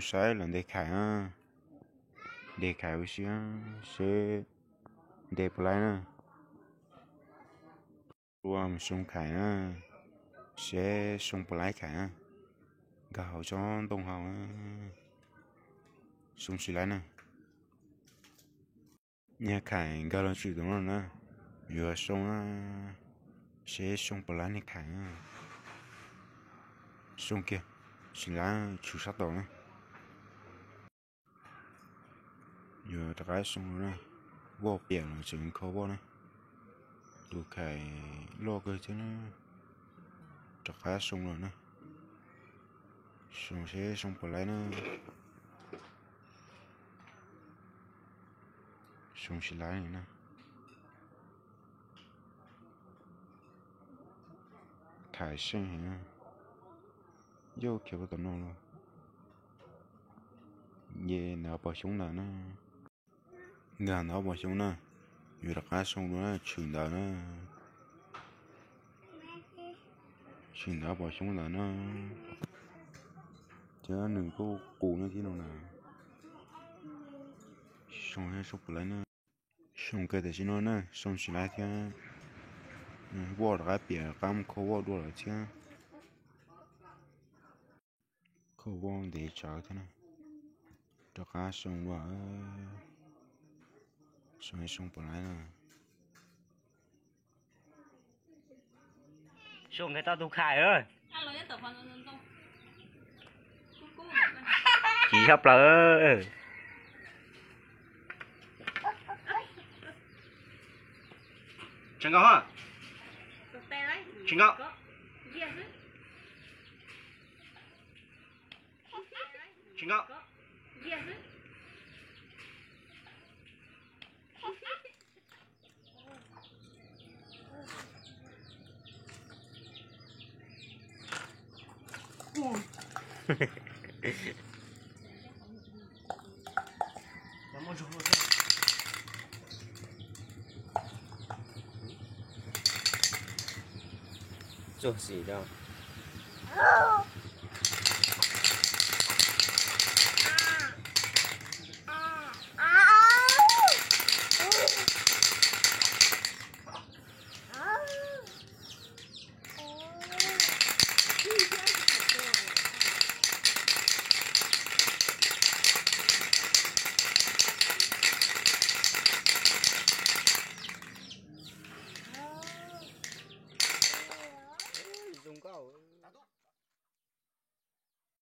Saib lawv ntes khais na, ntes khais ua si seb ntes puas laib na. Ua mus soo khais na, seb soo puas laib khais na. Nkag hauv tsob ntoo hauv na, soo tsis laib na. Niag khais nkag los tshwm tus no na, yuav soo na, seb soo puas laib niag khais na. Soo kiag, tsis laib tshwm sab tod na. Yuav rov qab soo na, voj piam los tseem kho voj na. Tus khais loj kawg thiab na, rov qab soo los na. Soo seb soo puas laib na. Soo tsis laib na. Thaiv seej heev na. Yauj khiav puag tom no los. Ces ntawm pos xyoob ntawd na. Nkag ntawm pos xyoob na. Yuav rov qab soo dua na, tshwm ntawd na. Tshwm ntawm pos xyoob ntawd na. Thiab nws kuj qus nyob tib no na. Soo seb soo puas laib na. Soo kawg tam sim no na, soo tsis laib thiab. Voj rov qab piam, rov qab mus kho voj dua lawm thiab. Kho voj ntev tsawv thiab na. Rov qab soo dua. Soo seb soo puas laib na. Soo nkag tau tus khais. Chim tshaj plaws. Tseem nkaus, tseem nkaus, tseem nkaus. Txuag xim rau. Zoo nkauj.